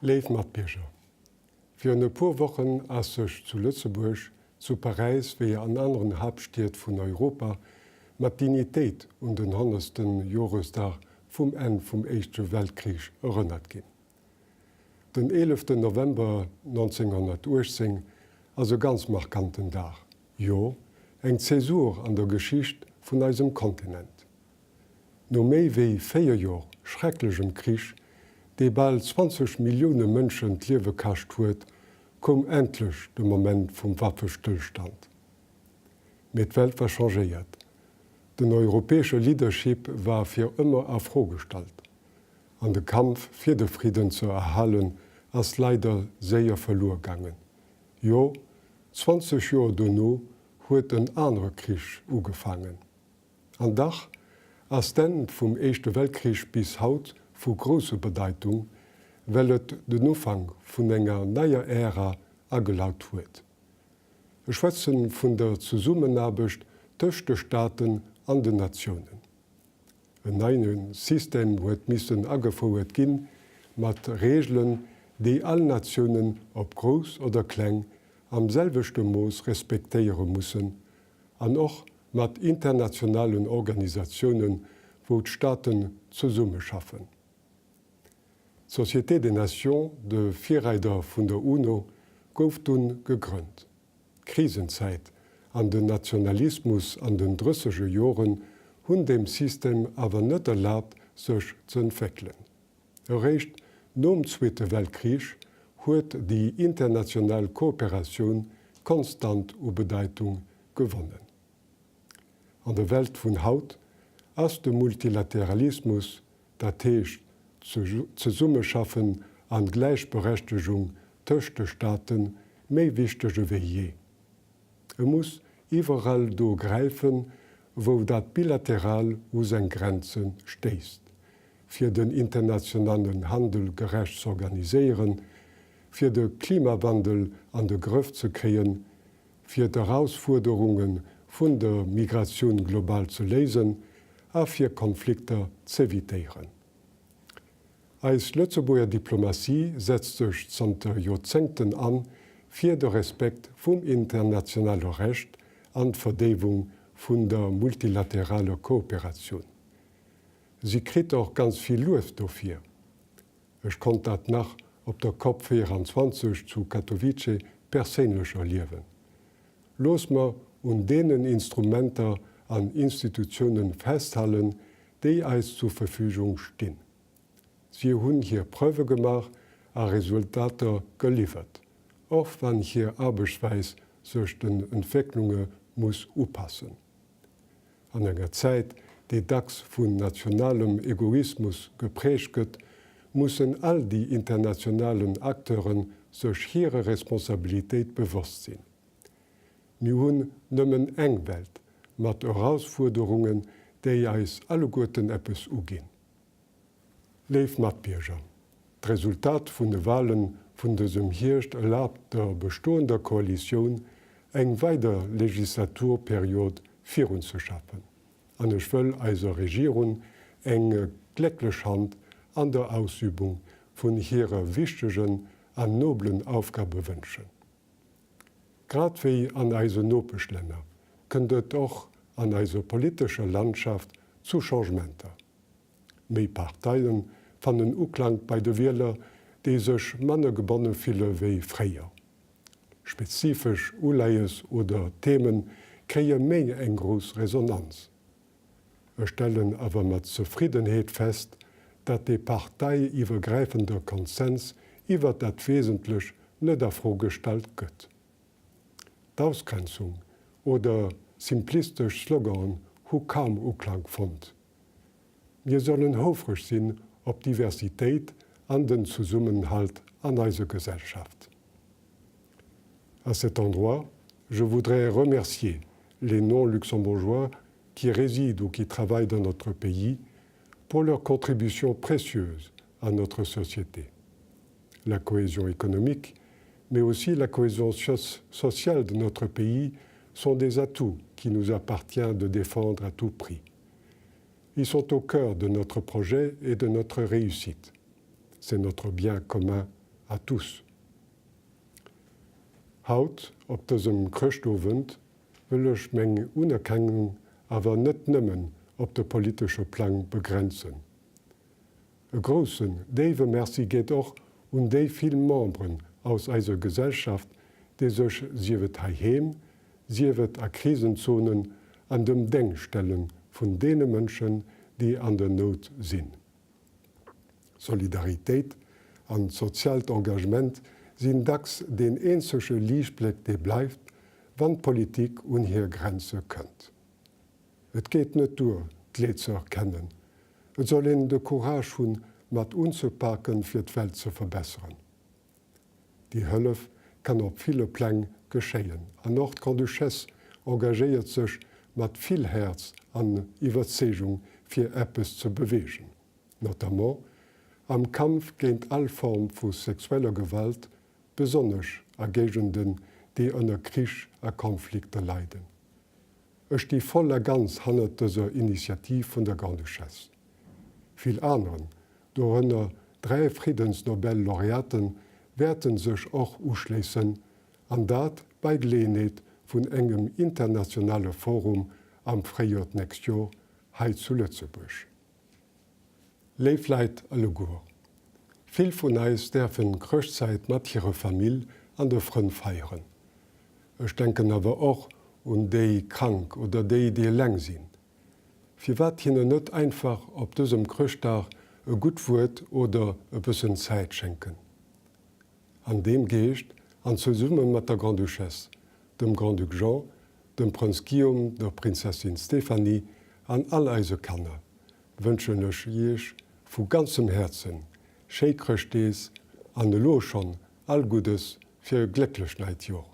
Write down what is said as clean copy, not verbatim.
Léif Matbierger, virun e puer Wochen ass sech zu Lëtzebuerg, zu Paräis wéi an aneren Haaptstied vun Europa mat Dignitéit un den honnertste Joresdag vum Enn vum Éischte Weltkrich erënnert ginn. Den 11 November 1918 ass e ganz markanten Dag, jo eng Zäsur an der Geschicht vun eisem Kontinent. No méi wéi 4 Jor schrecklechem Krich, dee bal 20 Millioune Mënschen d'Liewe kascht huet, koum endlech de Moment vum Waffestëllstand. Mee d'Welt war changéiert. Den europäesche Leadership war fir ëmmer a Fro gestallt. An de Kampf fir de Fridden ze erhalen ass leider séier verluer gaangen. Jo, 20 Joer dono huet en anere Krich ugefaangen. An dach ass d'Enn vum Éischte Weltkrich bis haut vu grousser Bedeitung, well et den Ufank vun enger neier Ära agelaut huet. Ech schwätze vun der Zesummenaarbecht tëscht de Staaten an den Natiounen. En neie System huet missen agefouert ginn, mat Reegelen, déi all Natiounen, ob grouss oder kleng, am selwechte Mooss respektéiere mussen, an och mat internationalen Organisatiounen, wou d'Staaten zesummeschaffen. D'Société des Nations, de Virreider vun der UNO, gouf dunn gegrënnt. D'Krisenzäit an den Nationalismus an den drësseger Joren hunn deem System awer net erlaabt sech ze entwéckelen. Eréischt nom Zweete Weltkrich huet déi international Kooperatioun konstant u Bedeitung gewonnen. An der Welt vun haut ass de Multilateralismus, dat heescht d'Zesummeschaffen an d'Gläichberechtegung tëscht de Staaten, méi wichteg ewéi jee. E muss iwwerall do gräifen, wou dat Bilateral u seng Grenze stéisst, fir den internationalen Handel gerecht z'organiséieren, fir de Klimawandel an de Grëff ze kréien, fir d'Erausfuerderunge vun der Migratioun global ze léisen a fir Konflikter z'evitéieren. Eis Lëtzebuerger Diplomatie setzt sech zanter Joerzéngten an fir de Respekt vum internationale Recht an d'Verdéiwung vun der multilateraler Kooperatioun. Si kritt och ganz vill Luef dofir. Ech konnt dat nach op der Cop 24 zu Katowice perséinlech erliewen. Looss mer un deenen Instrumenter an Institutiounen festhalen, déi eis zur Verfügung stinn. Si hunn hir Preuve gemaach a Resultater geliwwert, och wann hir Aarbechtswäis sech den Entwécklunge muss upassen. An enger Zäit, déi dacks vun nationalem Egoismus geprägt gëtt, mussen all déi internationalen Acteure sech hirer Responsabilitéit bewosst sinn. Mir hunn nëmmen eng Welt, mat Erausfuerderungen, déi eis alleguerten eppes uginn. Léif Matbierger, d'Resultat vun de Wale vun dësem Hierscht erlaabt der bestoender Koalitioun eng weider Legislaturperiod virunzeschaffen an ech wëll eiser Regierung eng glécklech Hand an der Ausübung vun hirer wichtegen an noblen Aufgabe wënschen. Grad wéi an eisen Nopeschlänner kënnt et och an eiser politescher Landschaft zu Changementer. Méi Parteie fannen Uklank bei de Wieler, déi sech manner gebonne fille wéi fréier. Spezifesch Uleies oder Theme kréie méi eng grouss Resonanz. Ech stellen awer mat Zefriddenheet fest, datt dee parteiiwwergräifende Konsens iwwert dat Wesentlech net a Fro gestallt gëtt. D'Ausgrenzung oder simplistesch Sloganen hu kaum Uklank fonnt. Mir sollen houfreg sinn op d'Diversitéit an den Zesummenhalt an eiser Gesellschaft. À cet endroit, je voudrais remercier les non-luxembourgeois qui résident ou qui travaillent dans notre pays pour leur contribution précieuse à notre société. La cohésion économique, mais aussi la cohésion sociale de notre pays sont des atouts qui nous appartient de défendre à tout prix. Ils sont au cœur de notre projet et de notre réussite. C'est notre bien commun. À tous. Haut, op dësem Chrëschtowend, wëll ech meng Unerkennung awer net nëmmen op de politesche Plang begrenzen. E groussen, déiwe Merci geet och un déi vill Memberen aus eiser Gesellschaft, déi sech, sief et heiheem, sief et a Krisenzonen, an dem Déngscht stelle vun deene Mënschen, déi an der Nout sinn. Solidaritéit an soziaalt Engagement sinn dacks deen eenzege Liichtbléck, dee bleift, wann d'Politik un hir Grenze kënnt. Et geet net duer, d'Leed ze erkennen, et soll een de Courage hunn, mat unzepaken, fir d'Welt ze verbesseren. Déi Hëllef kann op ville Pläng geschéien an och d'Grande-Duchesse engagéiert sech mat vill Häerz an Iwwerzeegung fir eppes ze beweegen, notamment am Kampf géint all Form vu sexueller Gewalt, besonnesch a Géigenden, déi ënner Krich a Konflikter leiden. Ech sti voll a ganz hannert dëser Initiativ vun der Grande-Duchesse. Vill aneren, dorënner 3 Friddensnobel-Laureaten, wäerten sech och uschléissen, an dat bei Geleeënheet vun engem internationale Forum am Fréijoer d'nächst Jor hei zu Lëtzebuerg. Léif Leit alleguer, vill vun eis däerfen Chrëschtzäit mat hire Famill an de Frënn feieren. Ech denken awer och un déi Krank oder déi, déi eleng sinn. Firwat hinnen net einfach op dësem Chrëschtdag e gutt Wuert oder e bëssen Zäit schenken? An deem Geescht an zesumme mat der Grande-Duchesse, dem Grand-Duc Jean, dem Prënz Guillaume, der Prinzessin Stéphanie an all eise Kanner wënschen ech Iech vu ganzem Häerzen schéi Chrëschtdees an elo schonn all Guddes fir e glécklecht neit Jor.